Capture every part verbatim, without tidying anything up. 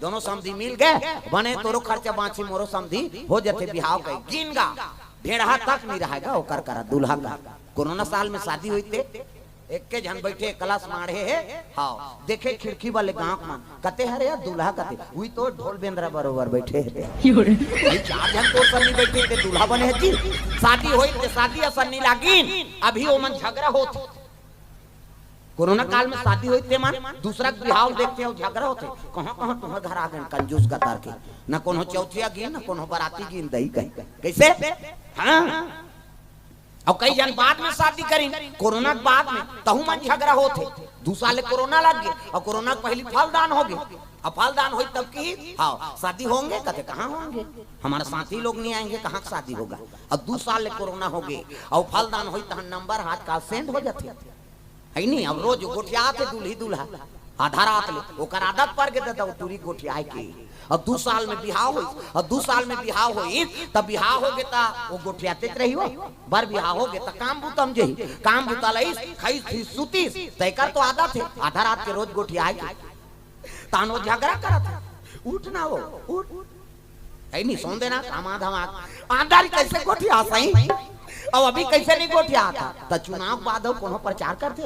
दोनों समधी मिल गए, बने तोरो खर्चा बाँची, मोरो समधी हो जथे बिहाव के। गिन गा, भेड़हा तक नहीं रहेगा ओकर करा दूल्हा का। कोरोना साल में शादी होई ते एक के झन बैठे कलश माढ़े हे। हाँ, देखे खिड़की वाले गाँव मन, कते हरे यार दूल्हा कते, उही तो ढोल बेंदरा बरोबर बैठे हे। भाई, चार झन तोर संग नहीं बैठे ते दूल्हा बने हे जी। शादी होई ते शादी असन नहीं लागिन, अभी ओमन झगड़ा होत। कोरोना काल में शादी होई ते मन दूसरा के बिहाव देखते हो, झगड़ा होते। कहाँ कहाँ तुम्हर घर आ गए कंजूस गतार के, न कोनो चौथिया गिन, न कोनो बराती गिन दही कहीं। कैसे? हाँ। और कई झन बाद में शादी करिन, कोरोना के बाद में, तहू मन झगड़ा होत हे। दू साल ले कोरोना लग गए और कोरोना के पहली फलदान हो गए। अब फलदान होई तब की, हाँ, शादी होंगे, कहते कहाँ होंगे, हमारे साथी लोग नहीं आएंगे, कहाँ शादी होगा। अब दू साल ले कोरोना हो गए और फलदान होई तहन नंबर हाथ का सेंड हो जाते, है नहीं? अब रोज गोठियात हे दूल्ही दूल्हा, आधा रात ले ओकर आदत पड़ गए दादा, वो टूरी गोठियाए के। अब दू साल में बिहाव होई, अब दू साल में बिहाव होई, तब बिहाव हो गए ता वो गोठियाते रही हो। बर बिहाव हो गए ता काम बुता में जही, काम बुता लईस, खाईस थी सुतीस, तैकर तो आदत हे आधा रात के रोज गोठियाए के। तानो झगड़ा करत हे, उठ ना हो, उठ। ऐ नहीं सोन देना, कामा धमाक। आंधारी कैसे गोठिया सही? अब अभी कैसे नहीं गोठिया था? त चुनाव बाद हो कोनो प्रचार करते।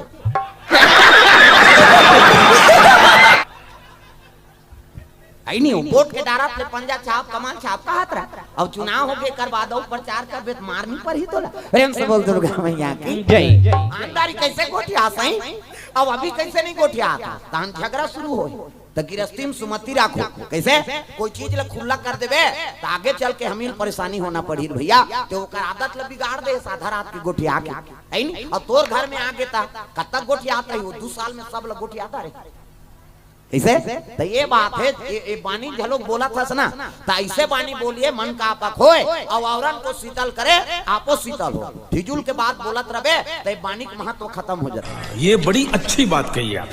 ऐ नहीं, वोट के डारा पे पंजा छाप, कमाल छाप कहत रहा। अब चुनाव हो गए कर बाद हो प्रचार कर बेत मार नहीं पड़ी तोला। प्रेम से बोल दुर्गा मैया की जय। आंधारी कैसे गोठिया सही? अब अभी कैसे नहीं गोठिया था? तहन झगड़ा शुरू हो। त गिरस्ती में सुमति राखो। कैसे? कोई चीज ला खुला कर देबे, त आगे चल के हमील परेशानी होना पड़ी भैया। ते ओकर आदत ला बिगाड़ दे, आधा रात के गोठिया के। है नी? और तोर घर में आगे ता, कब तक गोठियात रही हो? दू साल में सब ला गोठियाता रही। कैसे? त ये बात हे, ये, ये बानी झलोक बोलत हस ना, त ऐसे बानी बोलिए, मन का आपक होए, और औरन को शीतल करे, आपो शीतल हो। फिजूल के बात बोलत रहे, त ये बानी के महत्व खत्म हो जाता। ये बड़ी अच्छी बात कही आप।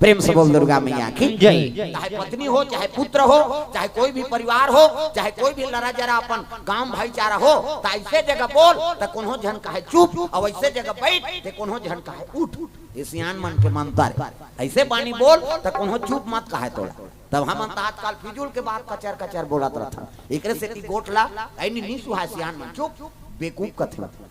प्रेम से बोल दुर्गा मैया की जय। चाहे पत्नी हो, चाहे पुत्र हो, चाहे कोई भी परिवार हो, चाहे कोई भी लरा जरा अपन गांव भाईचारा हो, त ऐसे जगह बोल त कोनो झन कहे चुप, और ऐसे जगह बैठ त कोनो झन कहे उठ। ये सियान मन के मंतर हे। ऐसे बानी बोल त कोनो चुप मत कहे तोला। तब हम त आजकल फिजूल के बात कचर कचर बोलत रहथन। एकरे सेती गोठ ला ऐ नी, नी सुहाय सियान मन चुप, बेकूफ कथे।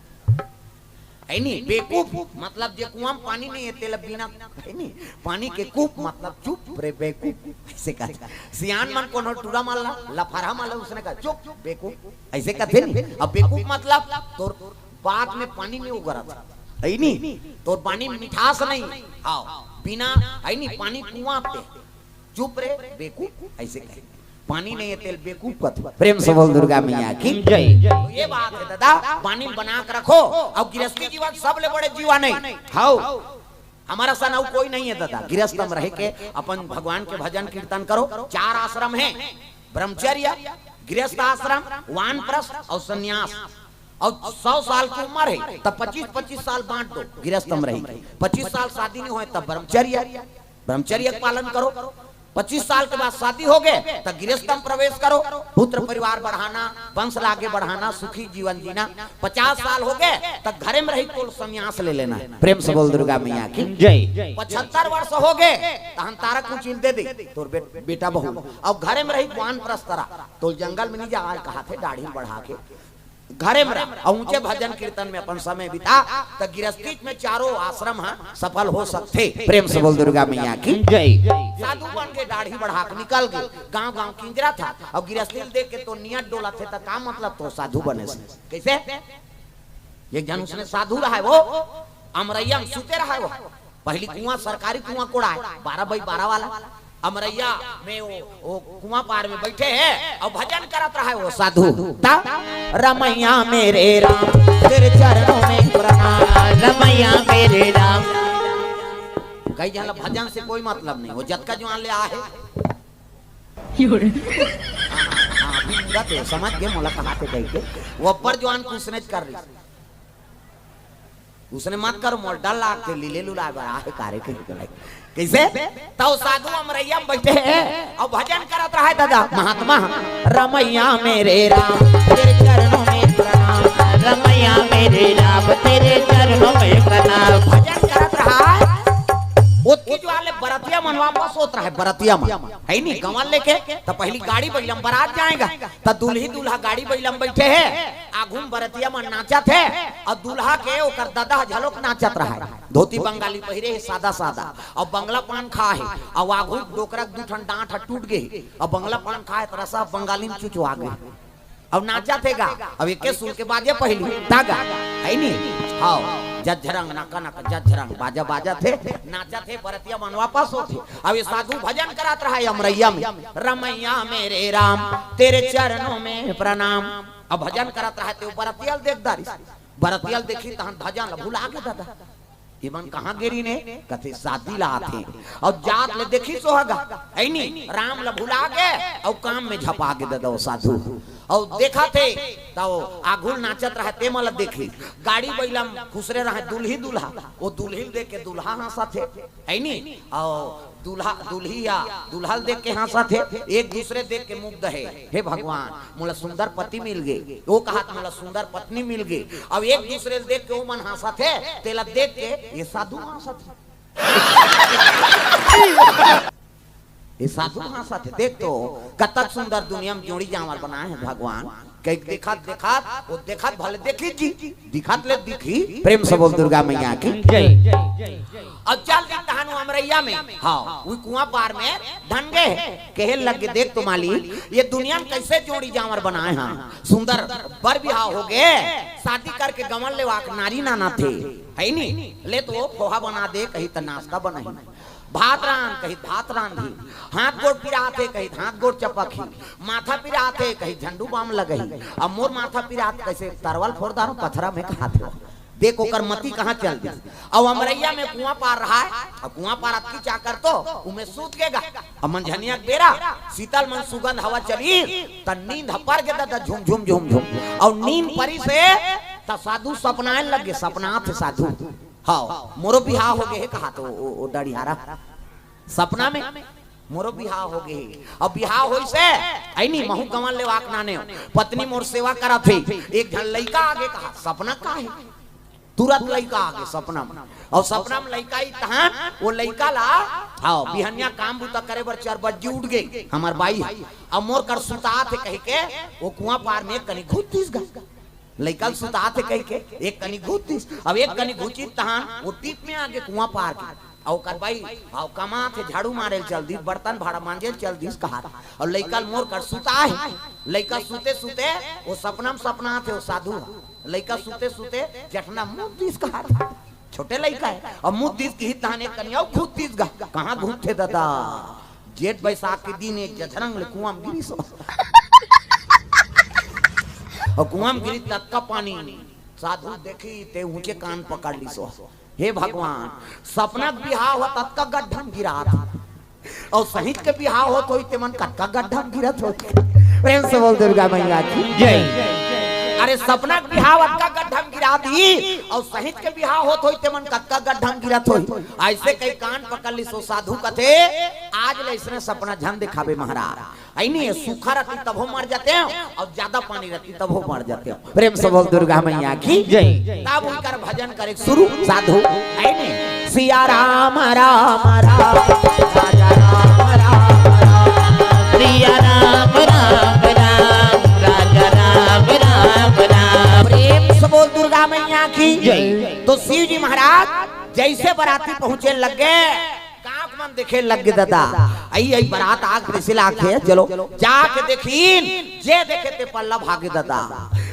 है नी? बेकूफ मतलब जे कुआं में पानी नहीं है, तेला बिना, है नी? पानी के कूप मतलब चुप रे बेकूफ, ऐसे कहा। सियान मन कोनो टूरा मन ला, लफरा मन ला, उसने कहा, "चुप, बेकूफ," ऐसे कहते नी। अब बेकूफ मतलब तोर बात में पानी नहीं उगरत, है नी? तोर पानी में मिठास नहीं, हाँ, बिना, है नी? पानी कुआं पे। चुप रे बेकूफ, ऐसे कहे। पानी नहीं है तेला बेकूफ कथे। प्रेम से बोल दुर्गा मैया की जय। तो ये बात है दादा, बानी बना के रखो। और गिरस्ती जीवन सबले बड़े जीवन हे। हाव, हमारा सन अउ कोई नहीं है दादा। गिरस्ती में रह के अपन भगवान के भजन कीर्तन करो। चार आश्रम हे, ब्रह्मचर्य, गिरस्ती आश्रम, वानप्रस्थ और संन्यास। और सौ साल की उम्र हे, तब पच्चीस पच्चीस साल बांट दो गिरस्ती में रह के। पच्चीस साल शादी नहीं होए, तब ब्रह्मचर्य, ब्रह्मचर्य का पालन करो। पच्चीस साल के बाद शादी हो गए, त गिरस्ती में प्रवेश करो। पुत्र परिवार बढ़ाना, वंश ला आगे बढ़ाना, सुखी जीवन जीना। पचास साल हो गए, त घरे में रही तोला संन्यास ले लेना हे। प्रेम से बोल दुर्गा मैया की जय। पचहत्तर वर्ष हो गए, तहन तारा कुंचिल दे दे तोर बे-, बेटा बहू। अब घरे में रही वानप्रस्थ रहा, तोला जंगल में नहीं जावा कहाथे, दाढ़ी बढ़ा के। घरे में रह, अउ ऊंचे भजन कीर्तन में अपन समय बिता, त गिरस्ती में चारों आश्रम ह सफल हो सकथे। प्रेम से बोल दुर्गा मैया की जय। साधु बन के दाढ़ी बढ़ा के निकल गए, गांव गांव किंजरथे, अउ गिरस्ती ल देख के तोर नियत डोलथे, त का मतलब तोर साधु बने से? कैसे? एक झन उसने साधु रहा हे वो, अमरैया में सुते रहा हे वो। पहली कुआं, सरकारी कुआं कोड़ाए, बारह बाई बारह वाला। अमरैया में वो, वो कुआं पार में बैठे हे अउ भजन करत रहा हे वो साधु। त रमैया मेरे राम, तेरे चरणों में प्रणाम। रमैया मेरे राम। कई झन ला भजन से कोई मतलब नहीं, वो जतका जुआन ले आए हे। हाँ, हाँ, अभी मुंगा तो समझ गए, मोला कहाथे कहिके। वो अब्बड़ जुआन कुछ नहीं कर रही। उसने मत करो, मोर डर लागथे, लीले लुलाए बर आहे कारे कहिके। कैसे? तउ साधु अमरैया में बैठे हे अउ भजन करत रहा हे दादा, महात्मा। रमैया मेरे राम, तेरे चरणों में प्रणाम। रमैया मेरे राम, तेरे चरणों में प्रणाम। भजन करत रहा हे, ओतकी जुआन ले बरतिया मन वापस होत रहे, बरतिया मन, है नी, गंवा लेके, त पहिली गाड़ी बइला म बरात जाएगा, त दूल्ही दूल्हा गाड़ी बइला म बइठे हे, आघू म बरतिया मन नाचत हे, अउ दूल्हा के ओकर ददा ह घलोक नाचत रहे, धोती बंगाली पहिरे हे, सादा सादा, अउ बंगला पान खाए हे, अउ आघू डोकरा के दू ठन डांट ह टूट गे हे, अउ बंगला पान खाए त रसा बंगाली म चुचवा गे। अब नाचत हे गा, अब एके सुर के बाजे पहिली, तागा, है नी? हाव, झज्झरंग नका नका झज्झरंग, बाजा बाजत हे, नाचत हे, बरतिया मन वापस होत हे। अब ये साधु भजन करत रहा हे अमरैया में, "रमैया मेरे राम, तेरे चरणों में प्रणाम।" अब भजन करत रहा हे, ते बरतिया ल देख डारिस, बरतिया ल देखिस तहन भजन ल भुला गे ददा। ये मन कहाँ गे रिहिन हे? कथे शादी ला आथे। अउ जात ले देखिस ओ ह गा, है नी? राम ला भुला गे, अउ काम में झपा गे ददा ओ साधु। अउ देखत हे, त ओ आघू ल नाचत रहे, ते मन ला देखिस। गाड़ी बइला म खुसरे रहे दूल्ही दूल्हा, ओ दूल्ही ल देख के दूल्हा हाँसत हे, है नी? अउ दूल्हा, दूल्ही या दूल्हा ल देख के हाँसत हे, एक दूसरे देख के मुग्ध हे। हे भगवान, मोला सुंदर पति मिल गे, ओ कहत मोला सुंदर पत्नी मिल गे। अब एक दूसरे ल देख के ओ मन हाँसत हे, तेला देख के ये साधु हाँसत हे। ये साधु हाँसत हे, देख तो कतक सुंदर दुनिया म जोड़ी जांवर बनाए हे भगवान। कहिके देखत देखत, ओ देखत भले देखिस जी, दिखत ले दिखही। प्रेम से बोल दुर्गा मैया की। जय। अब चल दिस तहान अमरैया में, हाँ, उही कुआं पार में ढंगे हे। कहे लगे, देख तो मालिक, ये दुनिया म कइसे जोड़ी जांवर बनाए हंव। सुंदर बर बिहाव हो गे, शादी करके गंवा लेवाक नारी नानथे, है नी? ले तो फोहा बना दे, कही त नाश्ता बनही। भात रांध, कही भात रांधही। हाथ गोड़ पिरात हे, कही हाथ गोड़ चपकही। माथा पिरात हे, कही झंडू बाम लगही। अब मोर माथा पिरात, कइसे तरवल फोर डारंव पथरा में, कहत हे। देख ओकर मति कहाँ चल दिस। अउ अमरैया में कुआं पार रहा हे, अउ कुआं पार अतकी चाकर तो उमे सूत गे गा। अउ मंझनिया के बेरा शीतल मन सुगंध हवा चलिस, त नींद ह पर गे ददा झुम झुम झुम झुम। अउ नींद परिस त साधु सपनाए लग गे, सपनात हे साधु। हव, मोरो बिहाव हो गे हे कहत हे ओ, ओ, ओ डड़िहारा। सपना में मोरो बिहाव हो गे हे। अब बिहाव होइस हे, है नी, महूं गंवा लेवाक नानेंव। पत्नी मोर सेवा करत हे। एक झन लइका आगे कहा, सपना का हे? तुरंत लइका आगे सपना में। अउ सपना में लइका आइस तहान, ओ लइका ला, हव, बिहनिया काम बूता करे बर चार बजे उठ गे, हमर बाई ह। अब मोर कर सुतात हे कहिके, ओ कुआं पार में एक कनी घुस दिस गा। लइका ल सुतात हे कहिके, एक कनी घुस दिस। अब एक कनी घुसिस तहान, ओ टीप में आगे कुआं पार के। अउ ओकर बाई, अउ कमात हे, झाड़ू मारे ल चल दिस, बर्तन भाड़ा मांजे ल चल दिस कहत। अउ लइका ल मोर कर सुता हे। लइका सुते सुते, ओ सपना में सपनात हे, ओ साधु ह। लइका सुते सुते, जठना मूत दिस कहत। छोटे लइका हे। अउ मूत दिस किहिस तहान एक कनी अउ घुस दिस गा। कहाँ घुसथे ददा? जेठ बैसाख के दिन एक झज्झरंग ले कुआं म गिरिस ओ। अउ कुआं म गिरिस ततका पानी। साधु देखिस ते ऊंचे कान पकड़ लिस ओ। हे भगवान, सपना के बिहाव ह ततका गड्ढा म गिरात हे। अउ सहिंच के बिहाव होत होही ते मन कतका गड्ढा म गिरत होही। प्रेम से बोल दुर्गा मैया की। जय। अरे सपना के बिहाव अतका गड्ढा म गिरा दिस, अउ सहिंच के बिहाव होत होही ते मन कतका गड्ढा म गिरत होही। अइसे कहि कान पकड़ लिस ओ साधु कथे, आज ले अइसने सपना झन देखाबे महाराज। अइ नहीं, सूखा रहती तभो मर जातेंव, अउ जादा पानी रहती तभो मर जातेंव। प्रेम से बोल दुर्गा मैया की। जय। तब उनकर भजन करे शुरू साधु। अइ नहीं, सिया राम राम राम, राजा राम राम राम। सिया राम राम राम, राजा राम राम राम। प्रेम से बोल दुर्गा मैया की। जय। तो शिव जी महाराज जइसे बराती पहुंचे लगे, गांव के मन देखे लग गे ददा। अइ, अइ बरात आगे तइसे लागथे, चलो, जाके देखिन, जे देखे ते पल्ला भागे ददा।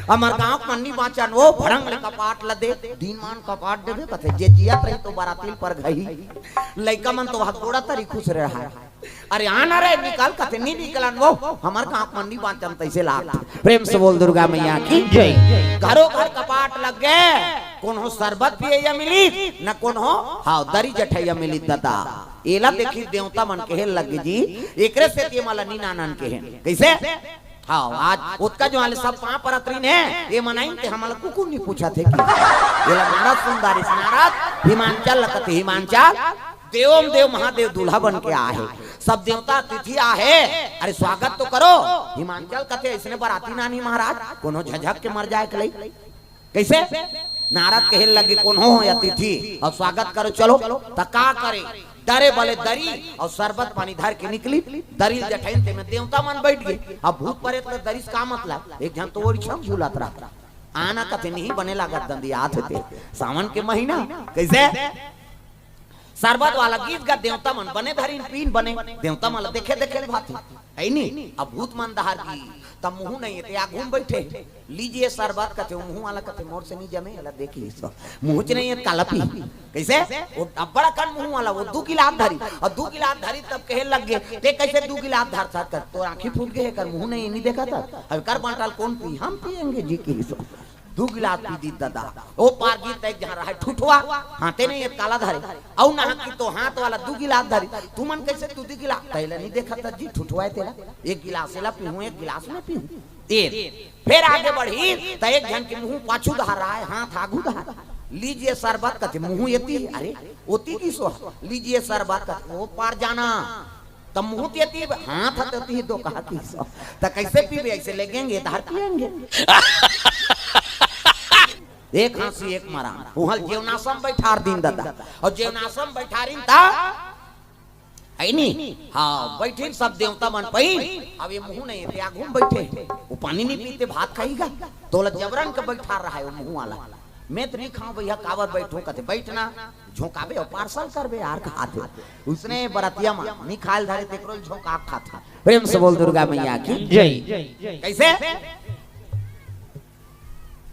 हमर गांव के मन नी बांचन, ओ भड़ंग ले कपाट ल दे, दिन मान कपाट देबे कथे, जे जियत रही तो बराती ल परघाही। लइका मन तो हथगोड़ा तरी खुसरे रहय। अरे आना रे, निकल कथे, नी निकलन ओ, हमर गांव के मन नी बांचन तइसे लागथे। प्रेम से बोल दुर्गा मैया की। जय। घरो घर कपाट लग गे, कोनो सरबत पियइया मिलिस, न कोनो, हाँ, दरी जठइया मिलिस ददा। एला देखिस देवता मन कहे लग गे जी, एकरे सेती एमन ला नी नानन कहेन। कइसे? हाँ, आज ओतका जुवार ले सब पांव परत रहिन हे, ए मन आइन ते हमन ला कुकुर नी पूछत हे कि। एला नारद सुन डारिस, नारद, हिमांचल ला कथे हिमांचल, देवों में देव महादेव दूल्हा बन के आए हे। सब देवता अतिथि आए हे, अरे स्वागत तो करो। हिमांचल कथे अइसने बराती नानही महाराज, कोनो झझक के मर जाए के लई। कइसे? नारद कहे लगे, कोनो हो अतिथि अउ स्वागत करो, चलो। त का करे? डरे बले दरी अउ सरबत पानी धर के निकली। दरी ल जठइन ते में देवता मन बइठ गे। अब भूत परेत ल दरी से का मतलब? एक झन तो ओड़ी छम झूलत रहा। आना कथे नहीं बने लागत दंदी आत हे ते। सावन के महीना कइसे? सरबत वाला गीत गा देवता मन बने धरिन पीन बने। देवता मन ल देखे देखे ल भाथे। हइ नी? अब भूत मन डहर गे, तब मुहूं नहीं हे ते आघू म बइठे। लीजिए सरबत कथे, ओ मुहूं वाला कथे, मोर से नहीं जमे, एला देखिस। मुहूं च नहीं हे त काला पीही। कइसे? ओ अब्बड़ अकन मुहूं वाला, ओ दू गिलास धरी, अउ दू गिलास धरी तब कहे लग गे, ते कइसे दू गिलास धरथस? कथे, तोर आंखी फूट गे हे, एकर मुहूं नहीं हे, नहीं देखत हस? अब एकर बांटा ल कोन पीही? हम पिएंगे जी किहिस। दू गिलास पी दिस ददा। ओ पार गे त एक झन रहय ठुठवा, हाथे नहीं हे त काला धरे। अउ नहा कि तो हाथ वाला दू गिलास धरी। तुमन कइसे दू दू गिलास? त एला नहीं देखत हस जी, ठुठवा हे तेला। एक गिलास एला पीहूं, एक गिलास मैं पीहूं। ए, फेर आगे बढ़िस त एक झन के मुहूं पाछू डहर रहय, हाथ आघू डहर। लीजिए सरबत कथे, मुहूं एती, अरे, ओती किहिस ओ, लीजिए सरबत कथे, ओ पार जाना। त मुहूं त एती, हाथ ह त एती, दो कहा किहिस ओ। त कइसे पीबे? अइसे लेगेंगे, इधर पिएंगे। एक हांसी, एक मरान। उहां ल जेवनासा म बइठार दिन ददा। अउ जेवनासा म बइठारिन त, हइ नी? हां, बइठिन सब देवता मन पइन। अब ए मुहूं नहीं हे ते आघू म बइठे। ओ पानी नहीं पीही ते भात खाही गा। तोला जबरन के बइठार रहय ओ मुहूं वाला। मैं त नहीं खांव भइया, काबर बइठहूं कथे, बइठ ना, झोंकाबे अउ पार्सल करबे यार, कहाथे। उसने बरतिया म नहीं खाय ल धरे, तेकरो ल झोंका के खाथे। प्रेम से बोल दुर्गा मैया की जय। कइसे?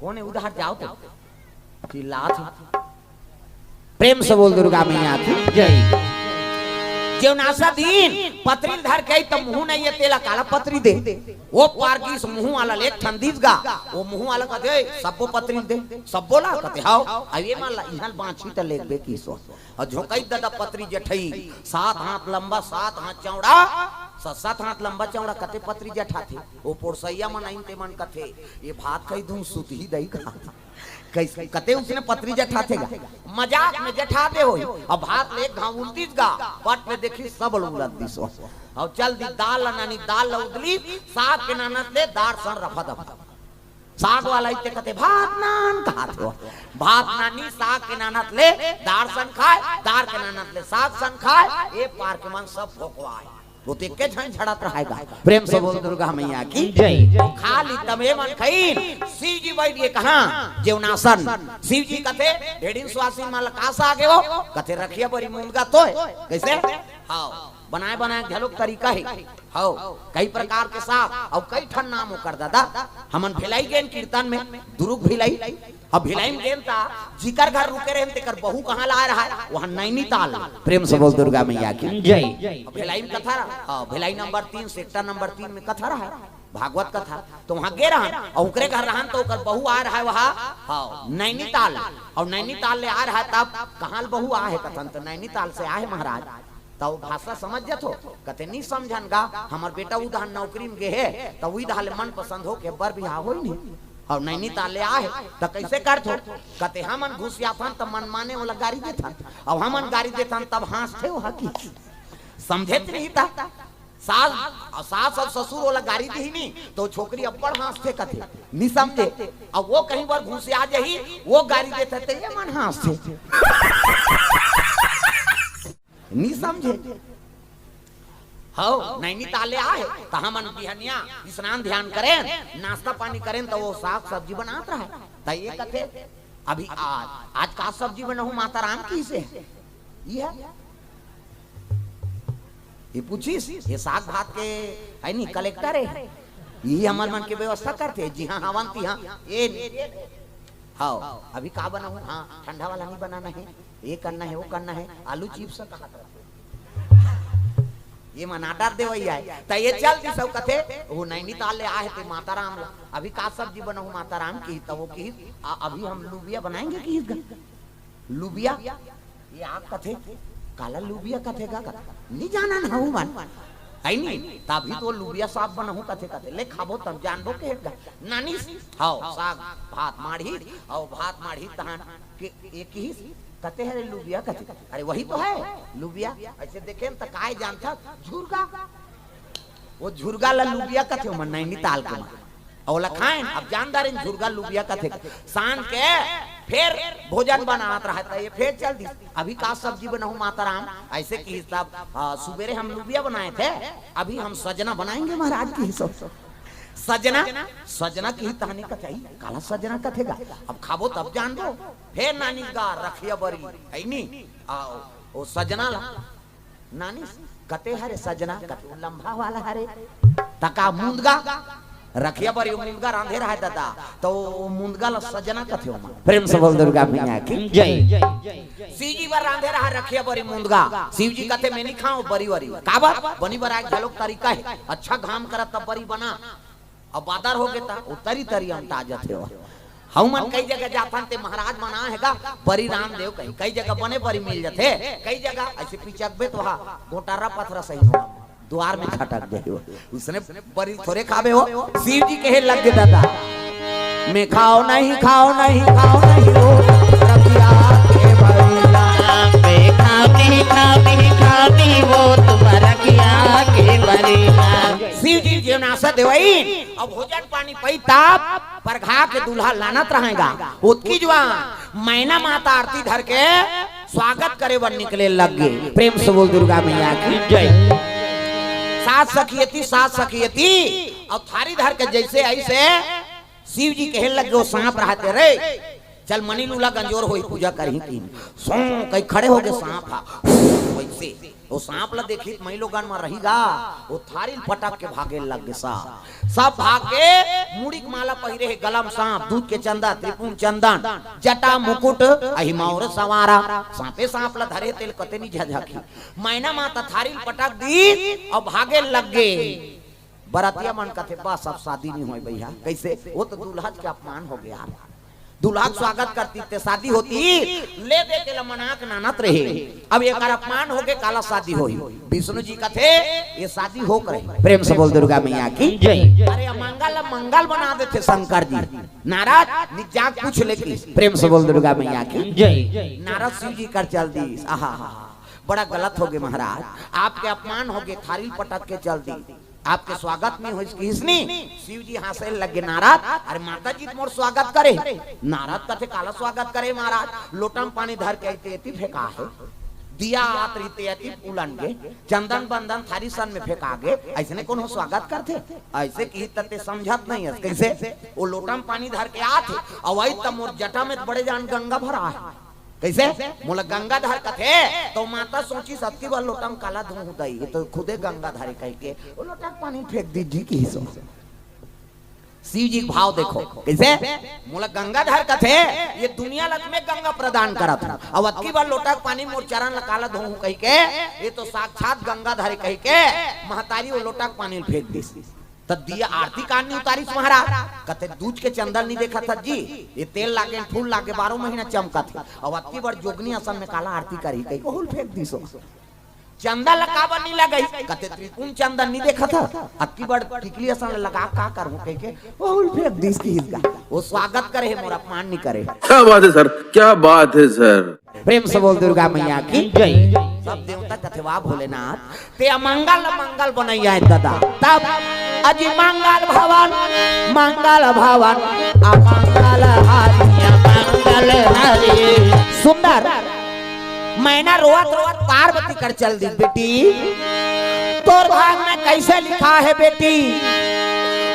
कोन हे उधार जाव तो? चिल्लात हे। प्रेम से बोल दुर्गा मैया की जय। जेवनासा दिन पतरी ल धर के आई त मुहूं नहीं हे तेला काला पतरी दे। ओ पार गिस मुहूं वाला ल एक ठन दिस गा। ओ मुहूं वाला कथे, "ए, सब्बो पतरी ल दे।" सब्बो ला कथे, "हव।" अब ए मन ला इहां ल बांचही त लेगबे किहिस ओ। अउ झोंकइस ददा पतरी जठई, सात हाथ लंबा, सात हाथ चौड़ा, स-, सात हाथ लंबा चौड़ा कते पतरी जठाथे। ओ पोरसइया मन आइन ते मन कथे, "ए भात खाही धुन सुतही दई का।" कइसे कते उसने पतरी जठाथे गा? मजाक में जठा दे होही। अब भात ल एक घांव उलतिस गा, पट में देखिस सब ल उलत दिस ओ। अउ चल दिस दाल ल नानिस, दाल ल उदलिस, साग के नानत ले दार सन रफा दफा। साग वाला इते कथे, "भात नान," कहाथे ओ। भात नानिस, साग के नानत ले दार सन खाय, दार के नानत ले साग सन खाय। ए पार के मन सब भोकवाय। ओ तो एके झन झड़त रहय गा। प्रेम से बोल दुर्गा मैया की जय। खा लिस तब ए मन खइन। शिव जी बइठ गे कहां? जेवनासन। शिव जी कथे, "ढेड़िन सुवासिन मन ल का साग हे ओ?" कथे, "रखिया बरी मुनगा तोय।" कइसे? हव, बनाय बनाय घलोक तरीका हे। हव, कई प्रकार के साग अउ कई ठन नाम ओकर ददा। हमन भिलाई गेन कीर्तन में, दुरुग भिलाई। अब भिलाई में गेन त जिकर घर रुके रहेन तेकर बहू कहां ल आय रहय? उहां नैनीताल। प्रेम से बोल दुर्गा मैया की जय। अब भिलाई में कथा रहय, हव, भिलाई नंबर तीन, सेक्टर नंबर तीन में कथा रहय, भागवत कथा। त उहां गे रहन अउ ओकरे घर रहन त ओकर बहू आय रहय उहां, हव, नैनीताल। अउ नैनीताल ले आय रहय तब कहां ले बहू आय हे कथन त नैनीताल से आय हे महाराज। त ओ भाषा समझ जथो? कथे, "नी समझन गा, हमर बेटा उधार नौकरी में गे हे, त उही डहर ले मनपसंद होके बर बिहाव होई नहीं। अउ नैनीताल ले आय हे, त कइसे करथो?" कथे, "हमन घुसियाथन त मनमाने ओला गारी देथन, अउ हमन गारी देथन तब हांसथे ओहा कि।" समझे त नहीं ता। सास, सास अउ ससुर ओला गारी दिही नी, त ओ छोकरी अब्बड़ हांसथे कथे, "नी समझे।" अउ ओ कहीं बर घुसिया जही, ओ गारी देथे त ए मन हांसथे। नी समझे। हव, नैनीताल ले आय हे, त हमन बिहनिया स्नान ध्यान करेन, नाश्ता पानी करेन, त ओ साग सब्जी बनात रहय। त ए कथे, "अभी आज, आज का सब्जी बनाहूं माता राम किहिसे?" इहे, ए पूछिस, ए साग भात के, हइ नी, कलेक्टर हे। इही हमर मन के व्यवस्था करथे, जिहां हवन तिहां, ए, हव, अभी का बनाहूं? हां, ठंडा वाला नहीं बनाना हे, ए करना हे, ओ करना हे, आलू चिप्स कहात रहथे। ए मन आर्डर देवइया हे। त ए चल दिस अउ कथे, "ओ नैनीताल ले आय हे ते माता राम ला, अभी का सब्जी बनाहूं माता राम किहिस?" त ओ किहिस, "अभी हम लुबिया बनाएंगे" किहिस गा। लुबिया? ए आग कथे, "काला लुबिया कथे गा?" कथे, "नी जानन हूं मन।" हइ नी? "तभी तो लुबिया साग बनाहूं" कथे, कथे, "ले खाबो तब जानबो" कहे गा। नानिस, हव, साग भात माढ़िस, अउ भात माढ़िस तहान के ए किहिस, "कते हरे लुबिया?" कथे, "अरे वही तो है लुबिया।" अइसे देखेन त काय जानथस, झुरगा। ओ झुरगा ल लुबिया कथे, ओमन नैनीताल के मन। अउ ओला खाएन, अब जान डारेन झुरगा लुबिया कथे। सान के फेर भोजन बनात रहय त ये फेर चल दिस, "अभी का सब्जी बनाहूं माता राम?" अइसे किहिस तब, "आ, सुबेरे हम लुबिया बनाए थे, अभी हम सजना बनाएंगे महाराज," किहिस। सजना, सजना किहिस तहनी कथे, "काला सजना कथे गा? अब खाबो तब जानबो।" फेर नानी गा रखिया बरी, अइनी, आ, ओ सजना ला नानी कथे हरे सजना, कथे लंबा वाला हरे। त का मुंदगा? रखिया बरी मुंदगा रांधे रहय ददा, त ओ मुंदगा ला सजना कथे ओमा। प्रेम से बोल दुर्गा मैया की जय। शिव जी बर रांधे रहय रखिया बरी मुंदगा। शिव जी कथे, "मैं नहीं खाऊं बरी वरी।" काबर? बनी बराय घलोक तरीका हे। अच्छा घाम करत तब बरी बना। अब बादर होगे त ओ तरी तरी अंटा जथे ओ। हमन कई जगह जाथन ते महाराज मना हे गा, बरी रांध देव कहीं। कई जगह बने बरी मिल जथे, कई जगह अइसे पिचकबे त वहाँ गोटारा पथरा सही हो, दुवार में छटक जाही ओ। उसने बरी थोरे खाबे ओ। शिव जी कहे लग गे ददा, "मैं खाओ नहीं, खाओ नहीं, खाओ नहीं ओ रखिया के बरी।" मैं खाओ नहीं, खाओ नहीं, खाओ नहीं ओ तुम्हारा रखिया के बरी। शिव जी जेवनासा देवइन, अब भोजन पानी पई तब परघा के दूल्हा लानत रहय गा। ओतकी जुवार मैना माता आरती धर के स्वागत करे बर निकले लग गे। प्रेम से बोल दुर्गा मैया की जय। सात सखी एती, सात सखी एती, अउ थारी धर के जइसे अइसे शिव जी कहे लग गे, ओ सांप रहय ते रे, "चल मनी लूला गंजोर होई, पूजा करही।" किहिन, सों कहि खड़े होगे सांप हा, वइसे ओ सांप ला देखिस त मइलोगन म रहि गा, ओ थारी ल पटक के भागे लग गे सा। सब भाग गे, मुड़ी के माला पहिरे हे, गला म सांप, दूध के चंदा, त्रिपुंड चंदन, जटा मुकुट, अहि मौर संवारा। सांपे सांप ला धरे, तेला कते नी झझकही। मैना माता थारी ल पटक दिस अउ भागे लग गे। बरतिया मन कथे, "बस, अब शादी नी होय भैया।" कइसे? ओ तो दूल्हा के अपमान होगे यार। दूल्हा के स्वागत करतिस ते शादी होतिस, ले दे के ल मना के लानत रहे। अब एकर अपमान होगे, काला शादी होही? विष्णु जी कथे, "ये शादी होके रही।" प्रेम से बोल दुर्गा मैया की जय। अरे अमंगल ल मंगल बना देथे शंकर जी। नारद, निजाक पूछ ले किहिस। प्रेम से बोल दुर्गा मैया की जय। नारद शिव जी कर चल दिस। आहा, बड़ा गलत होगे महाराज, आपके अपमान होगे, थारी ल पटक के चल दिस। आपके स्वागत नी होइस किहिस नी। शिव जी हाँसे लग गे, "नारद, अरे माता जी त मोर स्वागत करे।" नारद कथे, "काला स्वागत करे महाराज? लोटा म पानी धर के अइते एती फेंका हे, दिया आत रहिते एती उलन गे, चंदन बंदन थारी सन में फेंका गे, अइसने कोनो स्वागत करथे?" अइसे किहिस त ते समझत नइ हस। कइसे? ओ लोटा म पानी धर के आत हे, अउ अइस त मोर जटा में त बड़े जान गंगा भरा हे। कइसे? मोला गंगाधर कथे, त माता सोचिस अतकी बार लोटा म काला धोहूं दई, ये तो खुदे गंगाधर हे कहिके, ओ लोटा के पानी फेंक दिस जी किहिस। शिव जी के भाव देखो, कइसे? मोला गंगाधर कथे, ये दुनिया ल त मैं गंगा प्रदान करत हंव, अउ अतकी बार लोटा के पानी मोर चरण ल काला धोहूं कहिके, ये तो साक्षात गंगाधर हे कहिके, महतारी ओ लोटा के पानी ल फेंक दिस। त दिया आरती कान नी उतारिस महाराज? कथे, "दूज के चंदा ल नी देखत हस जी, ये तेल लागे, फूल लागे, बारह महीना चमकत हे, अउ अतकी बार जोगनी असन में काला आरती करही?" कहिके ओहू ल फेंक दिस ओ। "चंदा ल काबर नी लगइस?" कथे, "त्रिपुंड चंदा ल नी देखत हस? अतकी बार टिकली असन ल लगा का करहूं?" कहिके ओहू ल फेंक दिस किहिस गा। ओ स्वागत करे हे, मोर अपमान नी करे। क्या बात है सर, क्या बात है सर। प्रेम से बोल दुर्गा मैया की जय। सब देवता कथे, "वाह भोलेनाथ, ते अमंगल ल मंगल बनइया हे ददा।" तब अजी मंगल भवन, मंगल भवन, अमंगल हरि, अमंगल हरि। सुंदर मैना रोवत रोवत पार्वती कर चल दिस, "बेटी, तोर भाग में कइसे लिखा हे बेटी?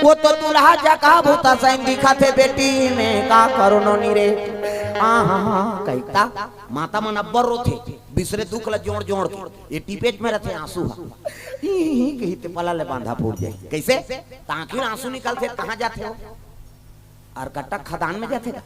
ओ तो दूल्हा जकहा भूता सैन दिखत हे बेटी, मैं का करंव नोनी रे।" आहा, कहिके माता मन अब्बड़ रोथे, बिसरे दुख ल जोड़ जोड़ के, ये टिपेच में रथे आंसू ह। ई, ई, ई कहिते पला ले बांधा फूट जाही। कइसे? त आंखी आंसू निकलथे, कहां जाथे ओ? अरकट्टा खदान में जाथे का?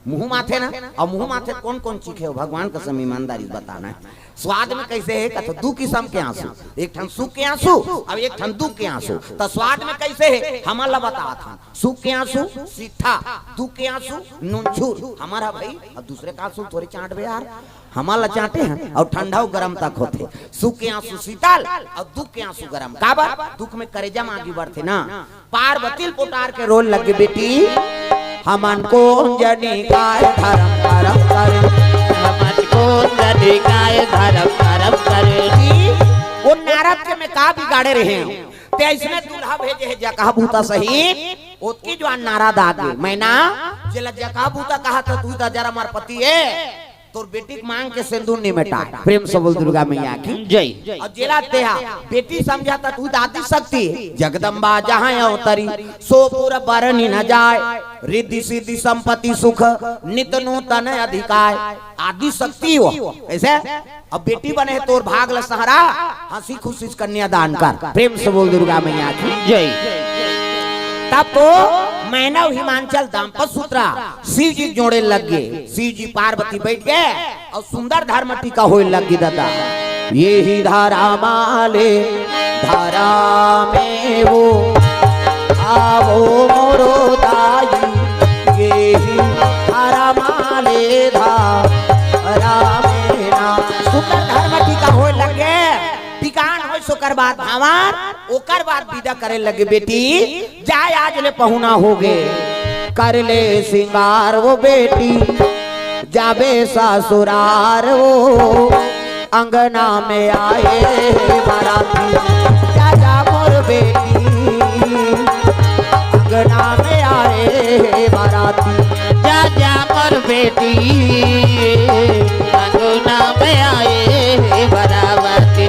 मुंह माथे ना, अउ मुंह माथे कोन कोन चीखे हो? भगवान कसम ईमानदारी बताना हे। स्वाद में कइसे हे? कथे दू किसम के आंसू, एक ठन सुख के आंसू अउ एक ठन दुख के आंसू। त स्वाद में कइसे हे, हमन ल बतात हन। सुख के आंसू सीठा, दुख के आंसू नूनछूर। हमर ह भई, अब दूसरे के आंसू थोरे चांटबे यार, हमन ल चांटे हन। अउ ठंडा अउ गरम तक होथे। सुख के आंसू शीतल अउ दुख के आंसू गरम। काबर? दुख में करेजा म आगी बरथे ना। पार्वती ल पोटार के रोए लग गे, "बेटी, हमन कोन जनी काय धरम करम करे, हमन कोन जनी काय धरम करम करे।" ओ नारद के मैं का बिगाड़े रहेंव? ते अइसने दूल्हा भेजे हे जकहा भूता सही, ओतकी जुवार नारद आगे। मैना जेला जका बूता कहा त तू त जरा मार पति ए, तोर बेटी के मांग के सिंदूर नहीं मिटाए। प्रेम से बोल दुर्गा मैया की। जय। और जेला तेहा बेटी समझा त तू दादी शक्ति, जगदम्बा जहाँ अवतरी, सो पुर बरनि न जाय, रिद्धि सिद्धि संपत्ति सुख, नित नूतन अधिकाय। आदि शक्ति हो। कैसे? अब बेटी बने हे तोर भाग ल सहारा, हंसी खुशी से कन्यादान कर। प्रेम से बोल दुर्गा मैया की। जय। तब तो मैना हिमांचल दाम्पत्य सूत्र शिव जी जोड़े लग गे। शिव जी पार्वती बैठ गे और सुंदर धर्म टीका होए लग गे दादा। एही धरा माले धरा में वो आवो मोरो दाई, एही धरा माले धरा में ना। सुंदर धर्म टीका होए लग गे। टिकान होइस ओकर बाद भांवर, ओकर बाद विदा करे लगे, बेटी जाय आज ले पहुना हो गे, कर ले सिंगार वो बेटी, जाबे ससुरार वो, अंगना में आए बाराती, जा जा मोर बेटी, अंगना में आए बाराती, जा जा मोर बेटी।